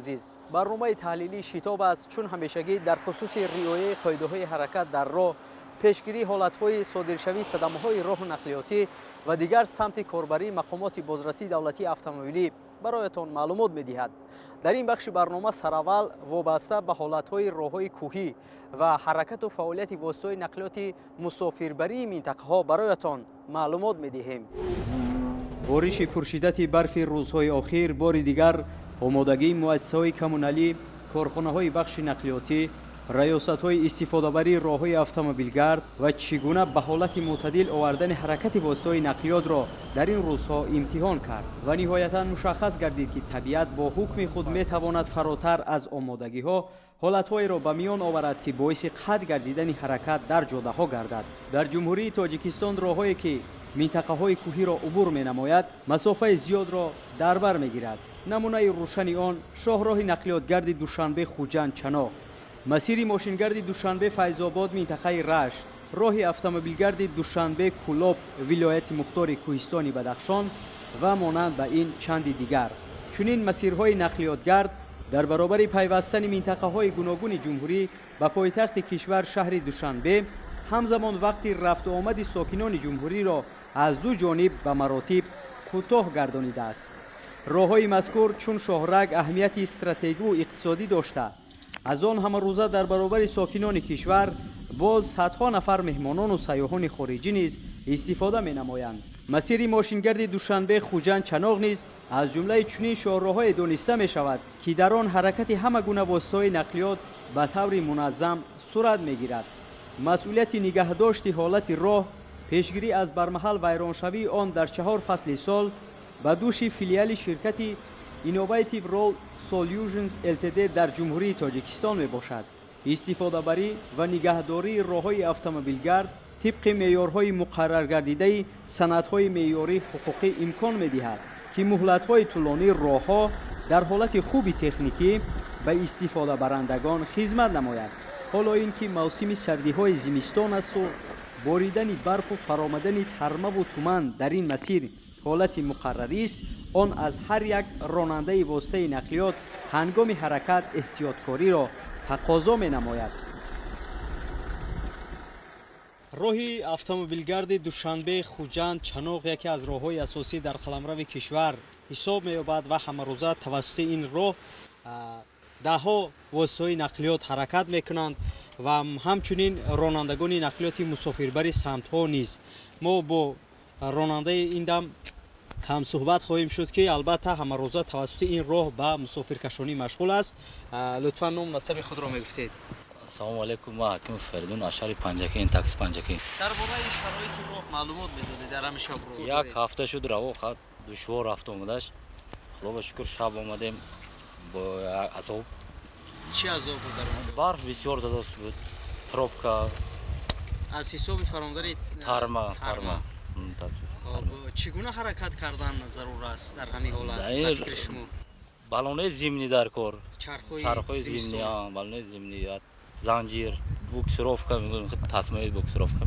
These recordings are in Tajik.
Азиз, барномаи таҳлилии Шитоб аст, чун ҳамешагӣ дар хусуси риояи қоидаҳои ҳаракат дар роҳ, пешгирии ҳолатҳои содиршавии садамаҳои роҳу нақлиётӣ ва дигар самти корбарии мақомоти бозрасии давлатии автомобилӣ бароятон маълумот медиҳад. Дар ин бахши барнома сараввал вобаста ба ҳолатҳои роҳҳои кӯҳӣ ва ҳаракату фаъолияти воситаҳои нақлиёти мусофирбарии минтақаҳо бароятон маълумот медиҳем. Бориши пуршиддати барфи рӯзҳои охир бори дигар омодагии муассисаҳои коммуналӣ, корхонаҳои бахши нақлиётӣ, раёсатҳои истифодабарии роҳҳои автомобилгард ва чӣ гуна ба ҳолати мӯътадил овардани ҳаракати воситаҳои нақлиётро дар ин рӯзҳо имтиҳон кард ва ниҳоятан мушаххас гардид, ки табиат бо ҳукми худ метавонад фаротар аз омодагиҳо ҳолатҳоеро ба миён оварад, ки боиси қатъ гардидани ҳаракат дар ҷодаҳо гардад. Дар Ҷумҳурии Тоҷикистон роҳҳое, ки минтақаҳои кӯҳиро убур менамояд, масофаи зиёдро дар бар мегирад. Намунаи рӯшани он шоҳроҳи нақлиётгарди Душанбе Хуҷанд Чаноқ, масири мошингарди Душанбе Файзобод минтақаи Рашт, роҳи автомобилгарди Душанбе Кӯлоб вилояти мухтори кӯҳистони Бадахшон ва монанд ба ин чанди дигар. Чунин масирҳои нақлиётгард дар баробари пайвастани минтақаҳои гуногуни ҷумҳурӣ ба пойтахти кишвар шаҳри Душанбе, ҳамзамон вақти рафту омади сокинони ҷумҳуриро аз ду ҷониб ба маротиб кӯтоҳ гардонидааст. Роҳҳои мазкур чун шоҳраг аҳамияти стратегиву иқтисодӣ дошта, аз он ҳамарӯза дар баробари сокинони кишвар боз садҳо нафар меҳмонону сайёҳони хориҷӣ низ истифода менамоянд. Масири мошингарди Душанбе Хуҷанд Чаноқ низ аз ҷумлаи чунин шоҳроҳҳое дониста мешавад, ки дар он ҳаракати ҳама гуна воситаҳои нақлиёт ба таври муназзам сурат мегирад. Масъулияти нигаҳдошти ҳолати роҳ, пешгирӣ аз бармаҳал вайроншавии он дар 4 фасли сол ба дӯши филиали ширкати Innovative Road Solutions Ltd дар Ҷумҳурии Тоҷикистон мебошад. Истифодабарӣ ва нигаҳдории роҳҳои автомобилгард тибқи меъёрҳои муқарраргардидаи санадҳои меъёрии ҳуқуқӣ имкон медиҳад, ки муҳлатҳои тӯлонии роҳҳо дар ҳолати хуби техникӣ ба истифодабарандагон хизмат намояд. Ҳоло ин ки мавсими сардиҳои зимистон асту боридани барфу фаромадани тармаву туман дар ин масир ҳолати муқаррарист, он аз ҳар як ронандаи воситаи нақлиёт ҳангоми ҳаракат эҳтиёткориро тақозо менамояд. Роҳи автомобилгарди Душанбе Хуҷанд Чаноқ яке аз роҳҳои асосӣ дар қаламрави кишвар ҳисоб меёбад ва ҳамарӯза тавассути ин роҳ даҳҳо воситаҳои нақлиёт ҳаракат мекунанд ва ҳамчунин ронандагони нақлиёти мусофирбари самтҳо низ. Мо бо ронандаи ин дам ҳамсуҳбат хоҳем шуд, ки албатта ҳамарӯза тавассути ин роҳ ба мусофиркашонӣ машғул аст. Лутфан ном насаби худро мегуфтед. Ассалому алайкум, ман Ҳакимов Фаридун аз шаҳри Панҷакент, такси Панҷакент. Дар бораи шароити роҳ маълумот медодед дар ҳамин шаб роҳ? Як ҳафта шуд раво хат душвор рафт омадаш. Худо ба шукр шаб омадем бо азоб. Чӣ азоб буд дар онҷо? Барф бисёр задост буд, пробка. Аз ҳисоби фаромадари тарма, тарма. Чӣ гуна ҳаракат кардан зарур аст дар ҳамин ҳолат ба фикри шумо? Баллонаи зимний дар кор. Чархҳои зимний, баллонаи зимний, занҷир, буксировка, тасмаи буксировка.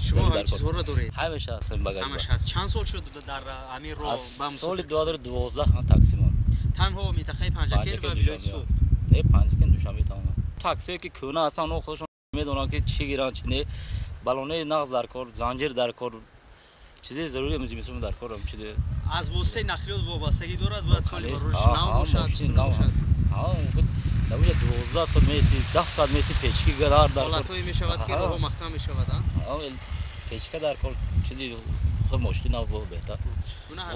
Шумо ҳамин чизҳоро доред? Ҳамеша ҳаст багаж. Ҳамаша ҳаст. Чанд сол шуд дар ҳамин роҳ ба мусофир? Соли 2012 таксимон. Танҳо минтақаи Панҷакент ва вилояти Суғд? Не, Панҷакент, Душанбе тамом. Таксие ки кӯҳна ҳастанд, онҳо худашон медонанд, ки чӣ гиранд, чӣ не. Баллонаи нағз дар кор, занҷир дар кор, чизи зарури зимистон дар кор, чизи аз воситаи нақлиёт вобастагӣ дорад, бояд соли барориш нав бошад, чӣ бошад? Дар онҷо 12 соат меси, 10 соат меси печки дар кор. Ҳолатҳое мешавад, ки роҳҳо маҳкам мешавад, а? Печка дар кор, чизи худ мошини нав бо беҳтар.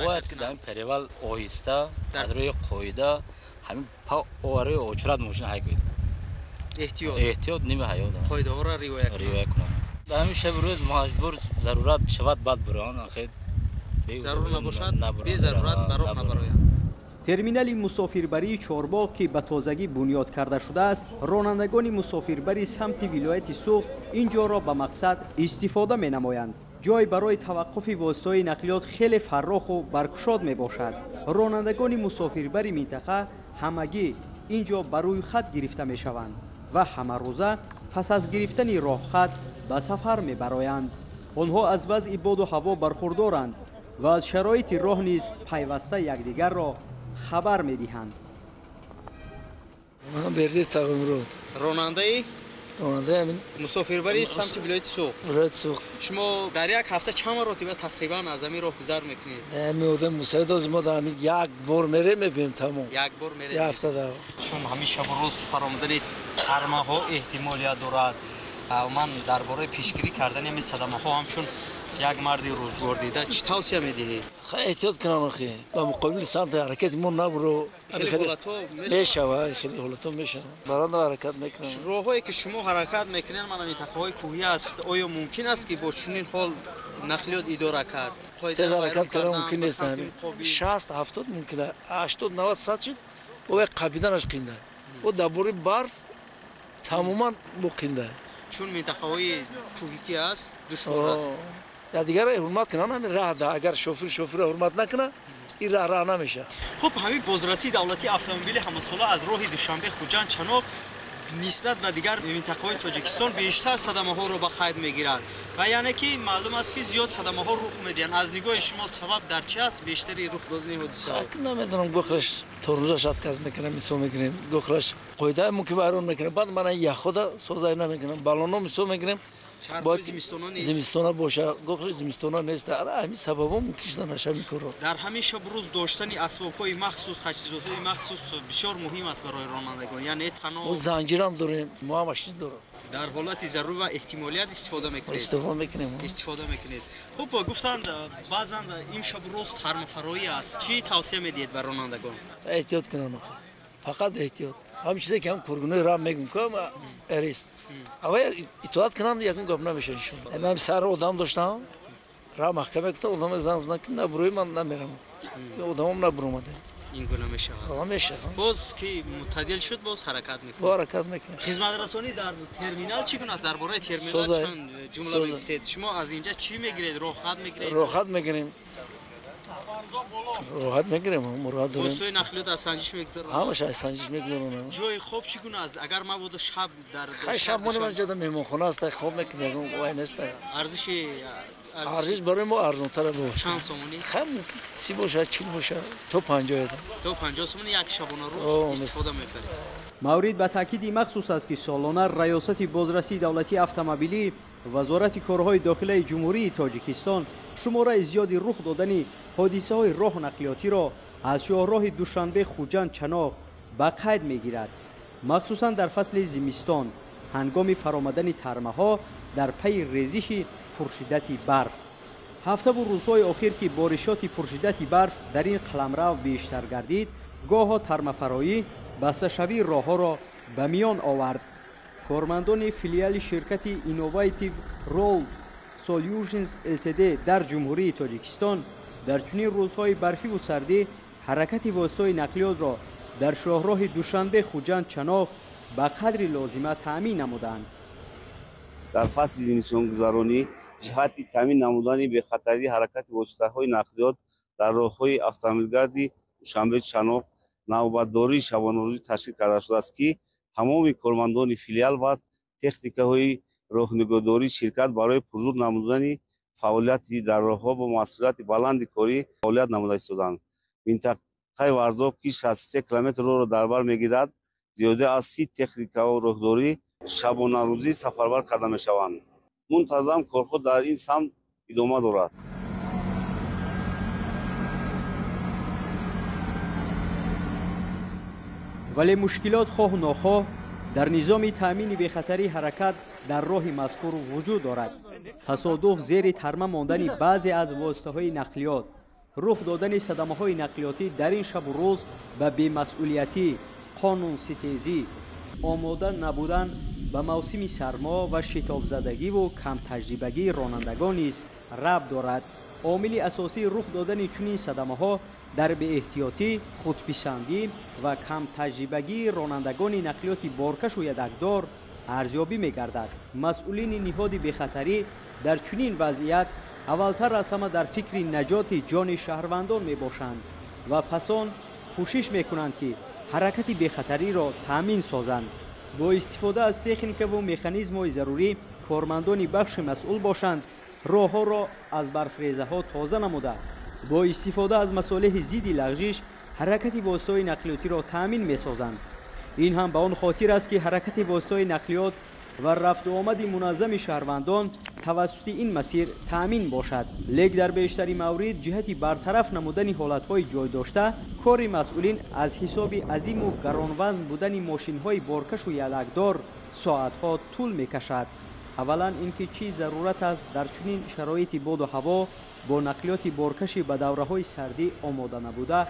Бояд ки дар ин перевал оҳиста, аз рӯи қоида, ҳамин па рӯи очрат мошин ҳай кунед. Эҳтиёт. Эҳтиёт ними ҳаёт. Қоидаҳоро риоя кунад. Риоя кунад. Дар ҳамин шабу рӯз маҷбур зарурат шавад бад бурон, ахир зарур набошад, безарурат ба роҳ набарояд. Терминали мусофирбарии Чорбоғ, ки ба тозагӣ бунёд карда шудааст, ронандагони мусофирбари самти вилояти Суғд ин ҷоро ба мақсад истифода менамоянд. Ҷой барои таваққуфи воситаҳои нақлиёт хеле фарроху баркушод мебошад. Ронандагони мусофирбари минтақа ҳамагӣ ин ҷо ба рӯйхат гирифта мешаванд ва ҳамарӯза пас аз гирифтани роҳхат ба сафар мебароянд. Онҳо аз вазъи боду ҳаво бархурдоранд ва аз шароити роҳ низ пайваста якдигарро хабар медиҳанд. Ман Берди Тағимурод. Ронандаи? Ронандаи ҳамин мусофирбари самти вилояти Суғд. Вилояти Суғд. Шумо дар як ҳафта чанд маротиба тақрибан аз ҳамин роҳ гузар мекунед? Ҳамин одам мусоид аст, мо дар ҳамин як бор мерем, мебинем тамом. Як бор мерем? Як ҳафта дар. Чун ҳамин шабу рӯз фаромадани тармаҳо эҳтимолият дорад. Ман дар бораи пешгирӣ кардани ҳамин садамаҳо ҳамчун як марди рӯзгор дида чӣ тавсия медиҳед? Хай эҳтиёт кунам охи. Ба муқобили самти ҳаракати мо набуро. Хеле ҳолатҳо мешава, хеле ҳолатҳо мешава. Баранда ҳаракат мекунам. Роҳҳое ки шумо ҳаракат мекунед, мана минтақаҳои кӯҳӣ аст. Оё мумкин аст ки бо чунин ҳол нақлиёт идора кард? Тез ҳаракат кардан мумкин нест. 60 70 мумкин аст. 80 90 100 шуд, о қабиданаш қинда. О дар бораи барф тамоман боқинда. Чун минтақаҳои кӯҳӣ ки аст, душвор аст. Я дигар ҳурмат кунанд ҳамин роҳ да. Агар шофир шофирро ҳурмат накунад, ин роҳ роҳ намешавад. Хуб, ҳамин бозрасии давлатии автомобили ҳамасола аз роҳи Душанбе Хуҷанд Чаноқ нисбат ба дигар минтақаҳои Тоҷикистон бештар садамаҳоро ба қайд мегирад ва яъне ки маълум аст ки зиёд садамаҳо рух медиҳанд. Аз нигоҳи шумо сабаб дар чи аст бештари рух додани ҳодисаҳо? Намедонам, гохраш тормозаш отказ мекунам, мисол мегирем, гохраш қоидаи мумкин вайрон мекунам, баъд мана яхода созай намекунам, баллоно мисол мегирем. Чархҳои зимистона нест. Зимистона боша, гохраш зимистона нест. Ҳамин сабабҳо мумкин шуда наша ҳамин корро. Дар ҳамин шабу рӯз доштани асбобҳои махсус, таҷҳизотҳои махсус бисёр муҳим аст барои ронандагон. Яъне таноб, занҷирам дорем, мо ҳамаш чиз дорем. Дар ҳолати зарур ва эҳтимолият истифода мекунед. Истифода мекунем. Истифода мекунед. Хуб, гуфтанд баъзан ин шабу рӯз тармафароӣ аст. Чӣ тавсия медиҳед ба ронандагон? Эҳтиёт кунанд, фақат эҳтиёт. Ҳамин чизе ки ҳам коргунои раҳ мегӯм, ки эрис. Аввал итоат кунанд, якум гап намешавад иншоалло. Ман сар одам доштам, раҳ маҳкам мекунам, одам занг занад ки набурӯи ман намерам. Одамам набуромада. Ин гуна мешавад. Мешавад. Боз ки муттадил шуд, боз ҳаракат мекунад. Боз ҳаракат мекунад. Хизматрасонӣ дар терминал чӣ гуна аст? Дар бораи терминал чанд ҷумла мегуфтед? Шумо аз инҷа чӣ мегиред? Роҳат мегиред? Роҳат мегирем. Роҳат мегирем, роҳат дорем. Воситаи нақлиёт аз санҷиш мегузаронанд? Ҳамааш аз санҷиш мегузаронанд. Ҷои хоб чӣ гуна аст? Агар мабодо шаб дар хай шаб монем, инҷа меҳмонхона аст, хоб мекунем, вай нест. Арзиш барои мо арзонтар бошад. Чанд сомонӣ? Хай мумкин 30 бошад, 40 бошад, то 50. То 50 сомонӣ як шабонарӯз истифода мебаред. Маврид ба таъкиди махсус аст ки солона Раёсати бозрасии давлатии автомобилӣ Вазорати корҳои дохилаи Ҷумҳурии Тоҷикистон шумораи зиёди рух додани ҳодисаҳои роҳу нақлиётиро аз шоҳроҳи Душанбе Хуҷанд Чаноқ ба қайд мегирад. Махсусан дар фасли зимистон ҳангоми фаромадани тармаҳо дар пайи резиши пуршиддати барф. Ҳафтаву рӯзҳои охир ки боришоти пуршиддати барф дар ин қаламрав бештар гардид, гоҳо тармафароӣ басташавии роҳҳоро ба миён овард. Кормандони филиали ширкати Innovative Road Solutions Ltd дар Ҷумҳурии Тоҷикистон дар чунин рӯзҳои барфиву сардӣ ҳаракати воситаҳои нақлиётро дар шоҳроҳи Душанбе Хуҷанд Чаноқ ба қадри лозима таъмин намуданд. Дар фасли зимистонгузаронӣ ҷиҳати таъмин намудани бехатарии ҳаракати воситаҳои нақлиёт дар роҳҳои автомобилгарди Душанбе Чаноқ навбатдории шабонарӯзӣ ташкил карда шудааст, ки тамоми кормандони филиал ва техникаҳои роҳнигоҳдории ширкат барои пурзур намудани фаъолияти дар роҳҳо бо масъулияти баланди корӣ фаъолият намуда истоданд. Минтақаи Варзоб, ки 63 километр роҳро дар бар мегирад, зиёда аз 30 техникаҳо роҳдорӣ шабонарӯзӣ сафарбар карда мешаванд. Мунтазам корҳо дар ин самт идома дорад. Вале мушкилот хоҳу нохоҳ дар низоми таъмини бехатарии ҳаракат дар роҳи мазкур вуҷуд дорад. Тасодуф зери тарма мондани баъзе аз воситаҳои нақлиёт, рух додани садамаҳои нақлиётӣ дар ин шабу рӯз ба бемасъулиятӣ, қонунситезӣ, омода набудан ба мавсими сармо ва шитобзадагиву камтаҷрибагии ронандагон низ рабт дорад. Омили асосии рух додани чунин садамаҳо дар беэҳтиётӣ, худписандӣ ва камтаҷрибагии ронандагони нақлиёти боркашу ядакдор арзёбӣ мегардад. Масъулини ниҳоди бехатарӣ дар чунин вазъият аввалтар аз ҳама дар фикри наҷоти ҷони шаҳрвандон мебошанд ва пас он кӯшиш мекунанд ки ҳаракати бехатариро таъмин созанд. Бо истифода аз техникаву механизмҳои зарурӣ кормандони бахши масъул бошанд, роҳҳоро аз барфрезаҳо тоза намуда, бо истифода аз масолеҳи зидди лағжиш ҳаракати воситаҳои нақлиётиро таъмин месозанд. Ин ҳам ба он хотир аст, ки ҳаракати воситаҳои нақлиёт ва рафту омади муназзами шаҳрвандон тавассути ин масир таъмин бошад. Лек дар бештари маврид ҷиҳати бартараф намудани ҳолатҳои ҷойдошта кори масъулин аз ҳисоби азиму гаронвазн будани мошинҳои боркашу ялакдор соатҳо тӯл мекашад. Аввалан, ин ки чӣ зарурат аст дар чунин шароити боду ҳаво бо нақлиёти боркаши ба давраҳои сардӣ омода набуда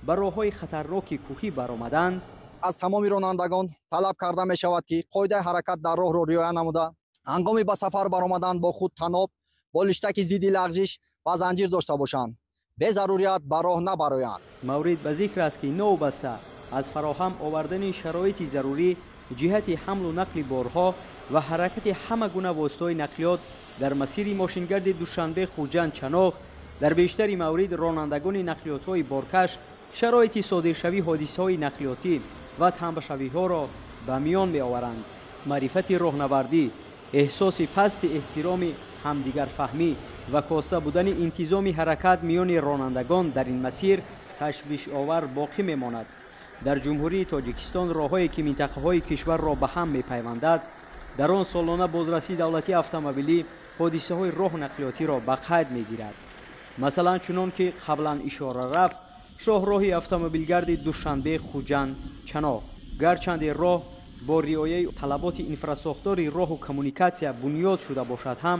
ба роҳҳои хатарноки кӯҳӣ баромаданд. Аз тамоми ронандагон талаб карда мешавад, ки қоидаи ҳаракат дар роҳро риоя намуда, ҳангоми ба сафар баромадан бо худ таноб, болиштаки зидди лағжиш ва занҷир дошта бошанд, безарурият ба роҳ набароянд. Маврид ба зикр аст, ки новобаста аз фароҳам овардани шароити зарурӣ ҷиҳати ҳамлу нақли борҳо ва ҳаракати ҳама гуна воситаҳои нақлиёт дар масири мошингарди Душанбе Хуҷанд Чаноғ, дар бештари маврид ронандагони нақлиётҳои боркаш шароити содиршавии ҳодисаҳои нақлиётӣ ва танбашавиҳоро ба миён меоваранд. Маърифати роҳнавардӣ, эҳсоси пасти эҳтироми ҳамдигарфаҳмӣ ва коста будани интизоми ҳаракат миёни ронандагон дар ин масир ташвишовар боқӣ мемонад. Дар Ҷумҳурии Тоҷикистон роҳҳое, ки минтақаҳои кишварро ба ҳам мепайвандад, дар он солона бозрасии давлатии автомобилӣ ҳодисаҳои роҳу нақлиётиро ба қайд мегирад. Масалан, чунон ки қаблан ишора рафт, шоҳроҳи автомобилгарди Душанбе Хуҷанд Чаноғ, гарчанде роҳ бо риояи талаботи инфрасохтори роҳу коммуникатсия бунёд шуда бошад ҳам,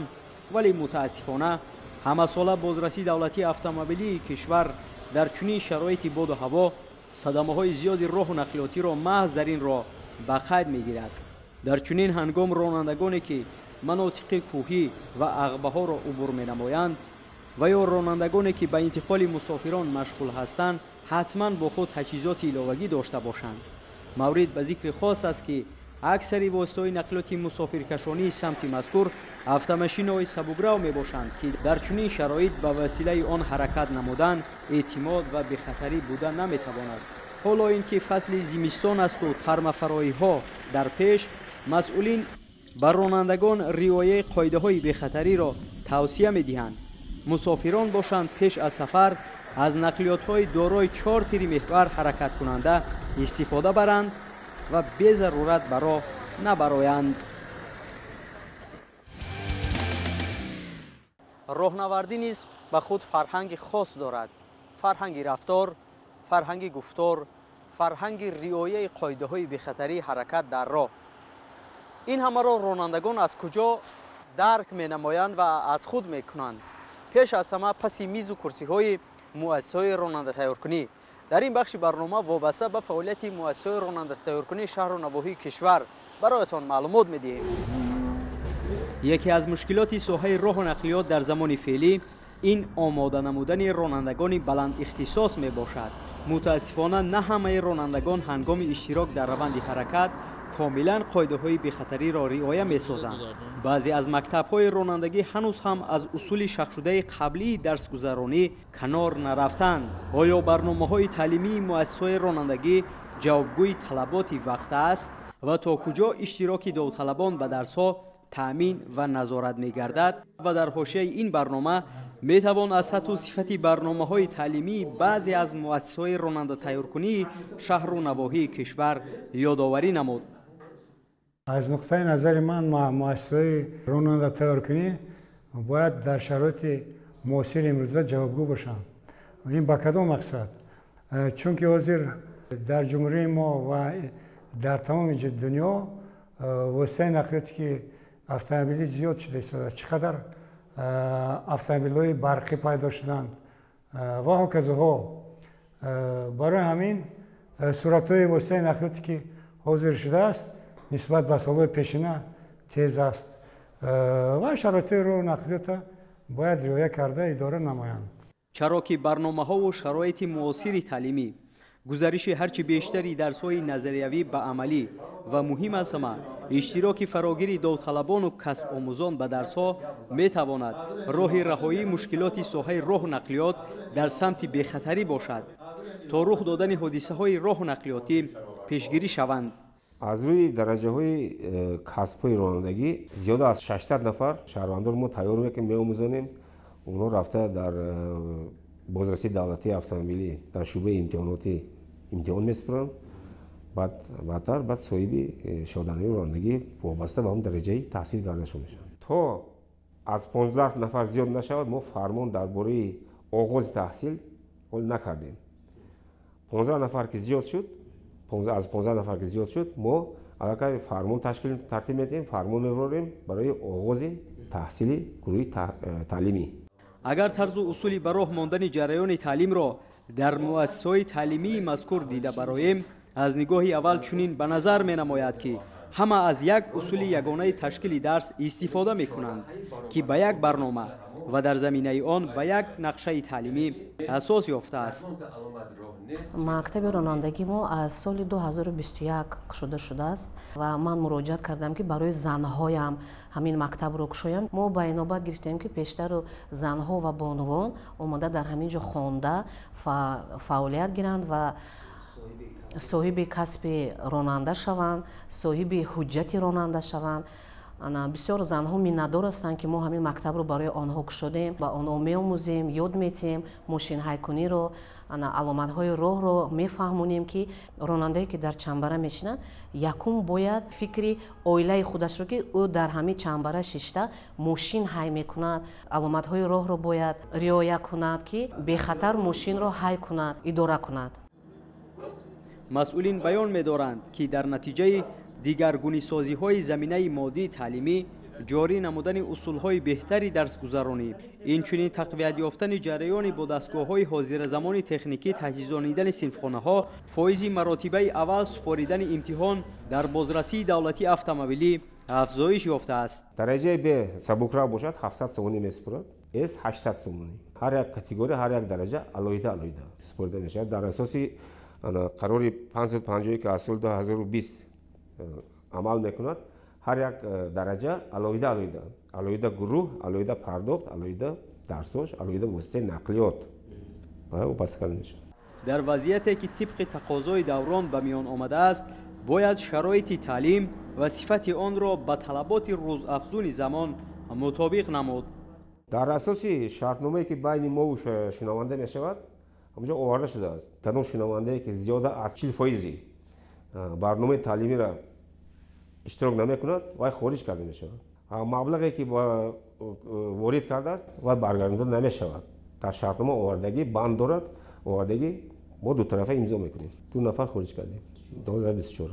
вале мутаассифона ҳамасола бозрасии давлатии автомобилии кишвар дар чунин шароити боду ҳаво садамаҳои зиёди роҳу нақлиётиро маҳз дар ин роҳ ба қайд мегирад. Дар чунин ҳангом ронандагоне, ки манотиқи кӯҳӣ ва ағбаҳоро убур менамоянд ва ё ронандагоне, ки ба интиқоли мусофирон машғул ҳастанд, ҳатман бо худ таҷҳизоти иловагӣ дошта бошанд. Маврид ба зикри хос аст, ки аксари воситаҳои нақлиёти мусофиркашонии самти мазкур автомашинаҳои сабукрав мебошанд, ки дар чунин шароит ба василаи он ҳаракат намудан эътимод ва бехатарӣ буда наметавонад. Ҳоло ин ки фасли зимистон асту тармафароиҳо дар пеш, масъулин ба ронандагон риояи қоидаҳои бехатариро тавсия медиҳанд. Мусофирон бошанд, пеш аз сафар аз нақлиётҳои дорои чор тири меҳвар ҳаракаткунанда истифода баранд ва безарурат ба роҳ набароянд. Роҳнавардӣ низ ба худ фарҳанги хос дорад. Фарҳанги рафтор, фарҳанги гуфтор, фарҳанги риояи қоидаҳои бехатарии ҳаракат дар роҳ. Ин ҳамаро ронандагон аз куҷо дарк менамоянд ва аз худ мекунанд? Пеш аз ҳама паси мизу курсиҳои муассисаҳои ронандатайёркунӣ. Дар ин бахши барнома вобаста ба фаъолияти муассисаҳои ронандатайёркунии шаҳру навоҳии кишвар бароятон маълумот медиҳем. Яке аз мушкилоти соҳаи роҳу нақлиёт дар замони феълӣ ин омода намудани ронандагони баландихтисос мебошад. Мутаассифона, на ҳамаи ронандагон ҳангоми иштирок дар раванди ҳаракат комилан қоидаҳои бехатариро риоя месозанд. Баъзе аз мактабҳои ронандагӣ ҳанӯз ҳам аз усули шахшудаи қаблии дарсгузаронӣ канор нарафтанд. Оё барномаҳои таълимии муассисаҳои ронандагӣ ҷавобгӯи талаботи вақт аст ва то куҷо иштироки довталабон ба дарсҳо таъмин ва назорат мегардад? Ва дар ҳошияи ин барнома метавон аз сатҳу сифати барномаҳои таълимии баъзе аз муассисаҳои ронандатайёркунии шаҳру навоҳии кишвар ёдоварӣ намуд. Аз нуқтаи назари ман, муассисаҳои ронандатайёркунӣ бояд дар шароити муосири имрӯза ҷавобгӯ бошанд. Ин ба кадом мақсад? Чунки ҳозир дар ҷумҳурии мо ва дар тамоми дунё воситаи нақлиёте ки автомобилӣ зиёд шуда истодааст, чӣ қадар автомобилҳои барқӣ пайдо шуданд ва ҳоказоҳо. Барои ҳамин суратҳои воситаи нақлиёте ки ҳозир шудааст, нисбат ба солҳои пешина тез аст ва шароити роҳу нақлиётро бояд риоя карда идора намоянд. Чаро ки барномаҳову шароити муосири таълимӣ, гузариши ҳарчи бештари дарсҳои назариявӣ ба амалӣ ва муҳим аз ҳама иштироки фарогири довталабону касбомӯзон ба дарсҳо метавонад роҳи раҳоии мушкилоти соҳаи роҳу нақлиёт дар самти бехатарӣ бошад, то рух додани ҳодисаҳои роҳу нақлиётӣ пешгирӣ шаванд. Аз рӯи дараҷаҳои касбҳои ронандагӣ зиёда аз 600 нафар шаҳрвандонро мо тайёр мекунем, меомӯзонем. Онҳо рафта дар бозрасии давлатии автомобилӣ дар шӯъбаи имтиҳонотӣ имтиҳон месупоранд. Баъдтар баъд соҳиби шаҳодатномаи ронандагӣ вобаста ба он дараҷаи таҳсил кардашон мешаванд. То аз 15 нафар зиёд нашавад, мо фармон дар бораи оғози таҳсил ҳол накардем. 15 нафар ки зиёд шуд, аз 15 нафар ки зиёд шуд, мо аллакай фармон ташкил тартиб медиҳем, фармон мебарорем барои оғози таҳсили гурӯҳи таълимӣ. Агар тарзу усули ба роҳ мондани ҷараёни таълимро дар муассисаҳои таълимии мазкур дида бароем, аз нигоҳи аввал чунин ба назар менамояд, ки ҳама аз як усули ягонаи ташкили дарс истифода мекунанд, ки ба як барнома ва дар заминаи он ба як нақшаи таълимӣ асос ёфтааст. Мактаби ронандагӣ мо аз соли 2021 кушода шудааст ва ман муроҷиат кардам, ки барои занҳоям ҳамин мактабро кушоям. Мо ба инобат гирифтем, ки пештару занҳо ва бонувон омода дар ҳамин ҷо хонда фаъолият гиранд ва соҳиби касби ронанда шаванд, соҳиби ҳуҷҷати ронанда шаванд. Бисёр занҳо миннатдор ҳастанд, ки мо ҳамин мактабро барои онҳо кушодем, ба онҳо меомӯзем, ёд метиҳем мошинҳайкуниро, аломатҳои роҳро мефаҳмонем, ки ронандае, ки дар чамбара мешинад, якум бояд фикри оилаи худашро, ки ӯ дар ҳамин чамбара шишта мошин ҳай мекунад, аломатҳои роҳро бояд риоя кунад, ки бехатар мошинро ҳай кунад, идора кунад. Масъулин баён медоранд, ки дар натиҷаи дигаргунисозиҳои заминаи моддии таълимӣ, ҷорӣ намудани усулҳои беҳтари дарсгузаронӣ, инчунин тақвият ёфтани ҷараёни бо дастгоҳҳои ҳозиразамони техникӣ таҷҳизонидани синфхонаҳо, фоизи маротибаи аввал супоридани имтиҳон дар бозрасии давлатии автомобилӣ афзоиш ёфтааст. Дараҷаи Б сабукрав бошад, 700 сомонӣ месупорад, С 800 сомонӣ. Ҳар як категория, ҳар як дараҷа алоҳида алоҳида супорида мешавад. Дар асоси қарори 551, ки аз соли 2020 амал мекунад, ҳар як дараҷа алоҳида алоҳида, алоҳида гурӯҳ, алоҳида пардохт, алоҳида дарсош, алоҳида воситаи нақлиёт вобаста карда мешавад. Дар вазъияте ки тибқи тақозои даврон ба миён омадааст, бояд шароити таълим ва сифати онро ба талаботи рӯзафзуни замон мутобиқ намуд. Дар асоси шартномае, ки байни мову шунаванда мешавад, ҳамҷо оварда шудааст, кадом шунавандае, ки зиёда аз 40 фоизи барномаи таълимиро иштирок намекунад, вай хориҷ карда мешавад. Маблағе, ки ворид кардааст, вай баргардонида намешавад. Дар шартнома овардагӣ банд дорад, овардагӣ, мо дутарафа имзо мекунем. Ду нафар хориҷ кардем 2024.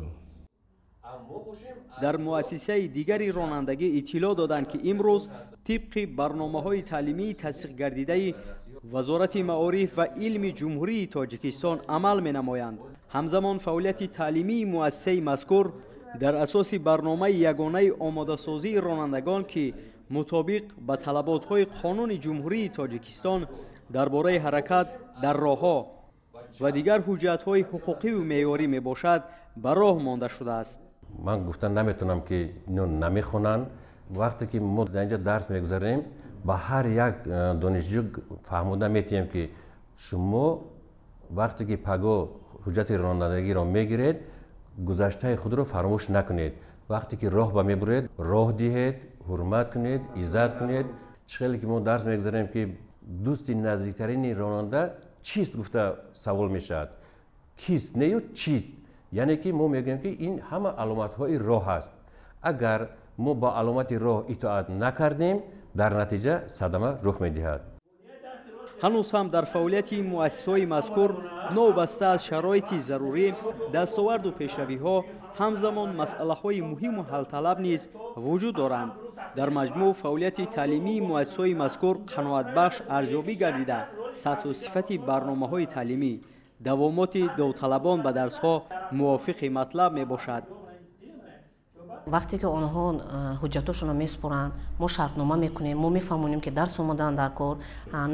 Дар муассисаи дигари ронандагӣ иттилоъ доданд, ки имрӯз тибқи барномаҳои таълимии тасдиқгардидаи Вазорати маориф ва илми Ҷумҳурии Тоҷикистон амал менамоянд. Ҳамзамон фаъолияти таълимии муассисаи мазкур дар асоси барномаи ягонаи омодасозии ронандагон, ки мутобиқ ба талаботҳои Қонуни Ҷумҳурии Тоҷикистон дар бораи ҳаракат дар роҳҳо ва дигар ҳуҷҷатҳои ҳуқуқиву меъёрӣ мебошад, ба роҳ монда шудааст. Ман гуфта наметавонам, ки ино намехонанд. Вақте ки мо дар инҷа дарс мегузарем, ба ҳар як донишҷӯ фаҳмода метиҳем, ки шумо вақте ки пагоҳ ҳуҷҷати ронандагиро мегиред, гузаштаи худро фаромӯш накунед. Вақте ки роҳ ба мебуред, роҳ диҳед, ҳурмат кунед, иззат кунед. Чӣ хеле ки мо дарс мегузарем, ки дӯсти наздиктарини ронанда чист гуфта савол мешавад. Кист нею чист, яъне ки мо мегӯем, ки ин ҳама аломатҳои роҳ аст. Агар мо ба аломати роҳ итоат накардем, дар натиҷа садама рух медиҳад. Ҳанӯз ҳам дар фаъолияти муассисаҳои мазкур, новобаста аз шароити зарурӣ, дастоварду пешравиҳо, ҳамзамон масъалаҳои муҳиму ҳалталаб низ вуҷуд доранд. Дар маҷмӯъ фаъолияти таълимии муассисаҳои мазкур қаноатбахш арзёбӣ гардида, сатҳу сифати барномаҳои таълимӣ, давомоти довталабон ба дарсҳо мувофиқи матлаб мебошад. Вақте ки онҳо ҳуҷҷатошонро месупоранд, мо шартнома мекунем, мо мефаҳмонем, ки дарс омодаанд дар кор.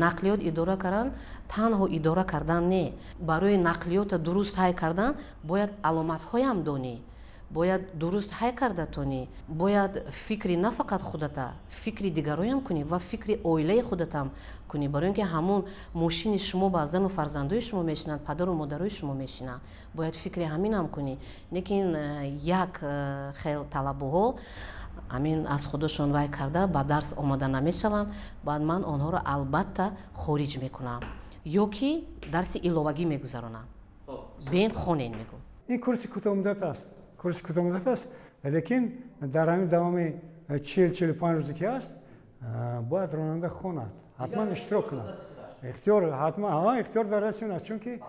Нақлиёт идора кардан танҳо идора кардан не, барои нақлиёта дуруст ҳай кардан бояд аломатҳоям донӣ, бояд дуруст ҳай карда тонӣ, бояд фикри на фақат худата, фикри дигароям кунӣ ва фикри оилаи худатам кунӣ, барои ин ки ҳамон мошини шумо ба зану фарзандои шумо мешинанд, падару модарои шумо мешинанд, бояд фикри ҳаминам кунӣ. Лекин як хел талабуҳо ҳамин аз худошон вай карда ба дарс омода намешаванд. Баъд ман онҳоро албатта хориҷ мекунам ё ки дарси иловагӣ мегузаронам, бен хонен мегӯм. Ин курси кӯтоҳмуддат аст, курси кӯтоҳмуддат аст, лекин дар ҳамин давоми 40-45 рӯзе ки ҳаст, бояд ронанда хонад, ҳатман иштирок кунад. Ихтиёр ҳатман, ихтиёр дар дасти он аст, чунки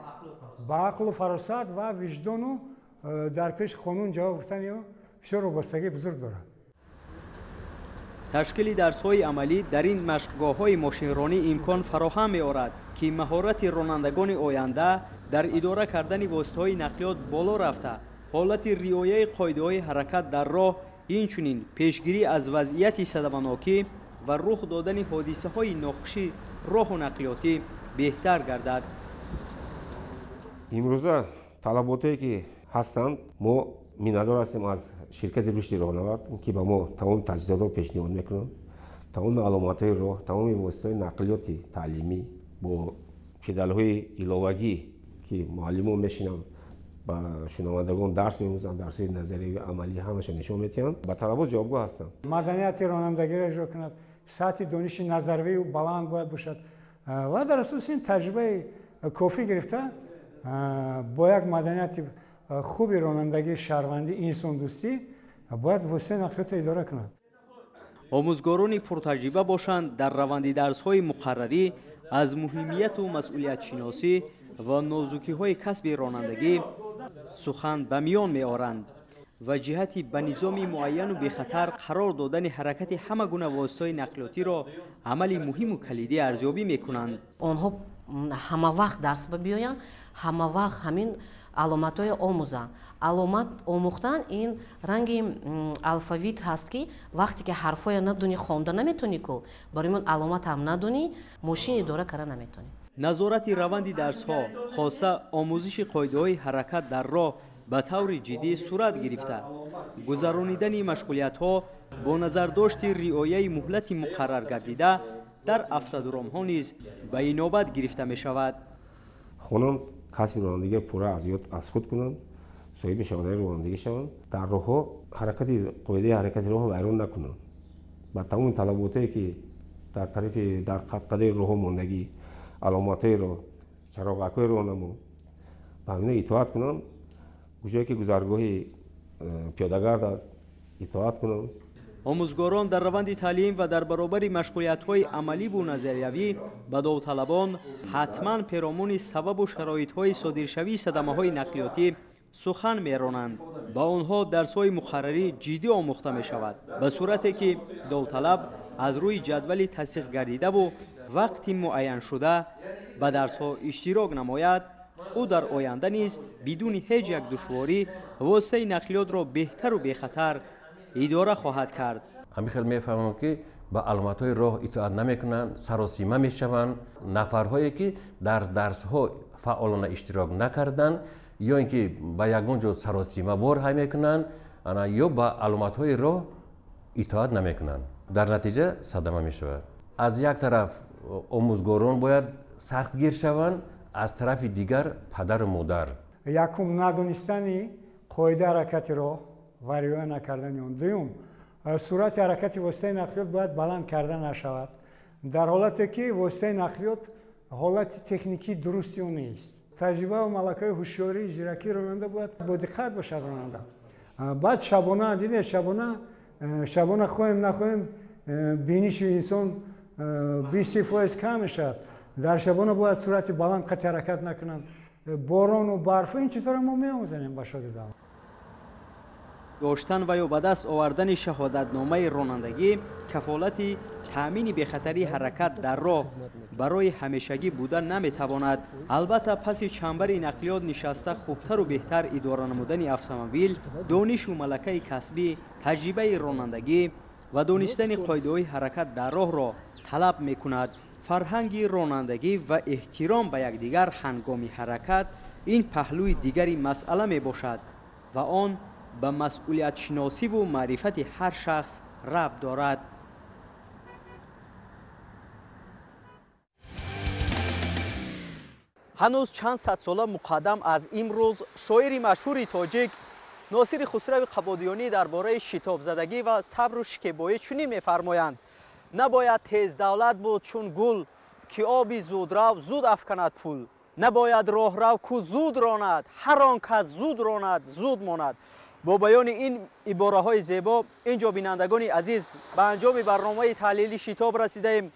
ба ақлу фаросат ва виҷдону дар пеши қонун ҷавоб гуфтани ӯ бисёр вобастагии бузург дорад. Ташкили дарсҳои амалӣ дар ин машқгоҳҳои мошинронӣ имкон фароҳам меорад, ки маҳорати ронандагони оянда дар идора кардани воситаҳои нақлиёт боло рафта, ҳолати риояи қоидаҳои ҳаракат дар роҳ, инчунин пешгирӣ аз вазъияти садаманокӣ ва рух додани ҳодисаҳои нохуши роҳу нақлиётӣ беҳтар гардад. Имрӯза талаботое ки ҳастанд, мо миннатдор ҳастем аз ширкати рушди роҳнавард, ки ба мо тамоми таҷҳизотро пешниҳод мекунанд, тамоми аломатҳои роҳ, тамоми воситаҳои нақлиёти таълимӣ бо педалҳои иловагӣ, ки муаллимон мешинанд, ба шунавандагон дарс меомӯзанд, дарсҳои назариявию амалӣ ҳамаша нишон медиҳанд, ба талабот ҷавобгӯ ҳастанд. Маданияти ронандагиро иҷро кунад, сатҳи дониши назарвию баланд бояд бошад ва дар асоси ин таҷрибаи кофӣ гирифта бо як маданияти хуби ронандагии шаҳрвандӣ, инсондӯстӣ бояд воситаи нақлиётро идора кунад. Омӯзгорони пуртаҷриба бошанд, дар раванди дарсҳои муқаррарӣ аз муҳимияту масъулиятшиносӣ ва нозукиҳои касби ронандагӣ сухан ба миён меоранд ва ҷиҳати ба низоми муайяну бехатар қарор додани ҳаракати ҳама гуна воситаҳои нақлиётиро амали муҳиму калидӣ арзёбӣ мекунанд. Онҳо ҳама вақт дарс биёянд, ҳама вақт ҳамин аломатҳои омӯзанд. Аломат омӯхтан ин ранги алфавит ҳаст, ки вақте ки ҳарфҳоя надонӣ, хонда наметонӣ ку, барои ман аломат ҳам надонӣ, мошин идора карда наметонӣ. Назорати раванди дарсҳо, хоса омӯзиши қоидаҳои ҳаракат дар роҳ ба таври ҷиддӣ сурат гирифта, гузаронидани машғулиятҳо бо назардошти риояи муҳлати муқаррар гардида дар автодромҳо низ ба инобат гирифта мешавад. Хонанд, касби ронандагиро пурра аз ёд аз худ кунанд, соҳиби шаҳодаи ронандагӣ шаванд, дар роҳҳо ҳаракати қоидаи ҳаракати роҳро вайрон накунанд, ба тамоми талаботое ки дар тарафи дар қадқадаи роҳҳо мондагӣ, аломатҳои роҳ, чароғакҳои роҳнамо, ба ҳамина итоат кунанд. Куҷое ки гузаргоҳи пиёдагард аст, итоат кунанд. Омӯзгорон дар раванди таълим ва дар баробари машғулиятҳои амаливу назариявӣ ба довталабон ҳатман перомуни сабабу шароитҳои содиршавии садамаҳои нақлиётӣ сухан меронанд. Ба онҳо дарсҳои муқаррарӣ ҷиддӣ омӯхта мешавад, ба сурате ки довталаб аз рӯи ҷадвали тасдиқгардидаву вақти муайяншуда ба дарсҳо иштирок намояд, ӯ дар оянда низ бидуни ҳеҷ як душворӣ воситаи нақлиётро беҳтару бехатар идора хоҳад кард. Ҳамин хел мефаҳмам, ки ба аломатҳои роҳ итоат намекунанд, саросима мешаванд. Нафарҳое ки дар дарсҳо фаъолона иштирок накарданд, ё ин ки ба ягон ҷо саросимавор ҳай мекунанд, ё ба аломатҳои роҳ итоат намекунанд, дар натиҷа садама мешавад. Аз як тараф омӯзгорон бояд сахтгир шаванд, аз тарафи дигар падару модар. Якум, надонистани қоидаи ҳаракати роҳ ва риоя накардани он. Дуюм, суръати ҳаракати воситаи нақлиёт бояд баланд карда нашавад, дар ҳолате ки воситаи нақлиёт ҳолати техникии дурусти он нест. Таҷриба ва малакаи ҳушёрии зиракии ронанда бояд бо диққат бошад ронанда. Баъд шабона диде, шабона хоҳем нахоҳем, биниши инсон 20% кам мешавад. Дар шабона бояд суръати баланд қатъи ҳаракат накунанд. Борону барф, ин чизҳоро мо меомӯзанем ба шогирдон. Доштан ва ё ба даст овардани шаҳодатномаи ронандагӣ кафолати таъмини бехатарии ҳаракат дар роҳ барои ҳамешагӣ буда наметавонад. Албатта, паси чамбари нақлиёт нишаста хубтару беҳтар идора намудани автомобил, донишу малакаи касбӣ, таҷрибаи ронандагӣ ва донистани қоидаҳои ҳаракат дар роҳро талаб мекунад. Фарҳанги ронандагӣ ва эҳтиром ба якдигар ҳангоми ҳаракат ин паҳлӯи дигари масъала мебошад ва он ба масъулиятшиносиву маърифати ҳар шахс рабт дорад. Ҳанӯз чанд садсола муқаддам аз имрӯз шоири машҳури тоҷик Носири Хусрави Қабодиёнӣ дар бораи шитобзадагӣ ва сабру шикебоӣ чунин мефармоянд: набояд тездавлат буд чун гул, ки оби зудрав зуд афканад пул. Набояд роҳрав ку зуд ронад, ҳар он кас зуд ронад, зуд монад. Бо баёни ин ибораҳои зебо инҷо, бинандагони азиз, ба анҷоми барномаи таҳлили шитоб расидаем.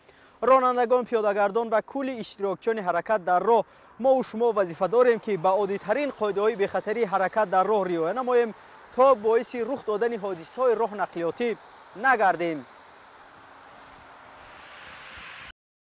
Ронандагон, пиёдагардон ва кулли иштирокчиёни ҳаракат дар роҳ, мову шумо вазифа дорем, ки ба оддитарин қоидаҳои бехатарии ҳаракат дар роҳ риоя намоем, то боиси рух додани ҳодисаҳои роҳ нақлиётӣ нагардем.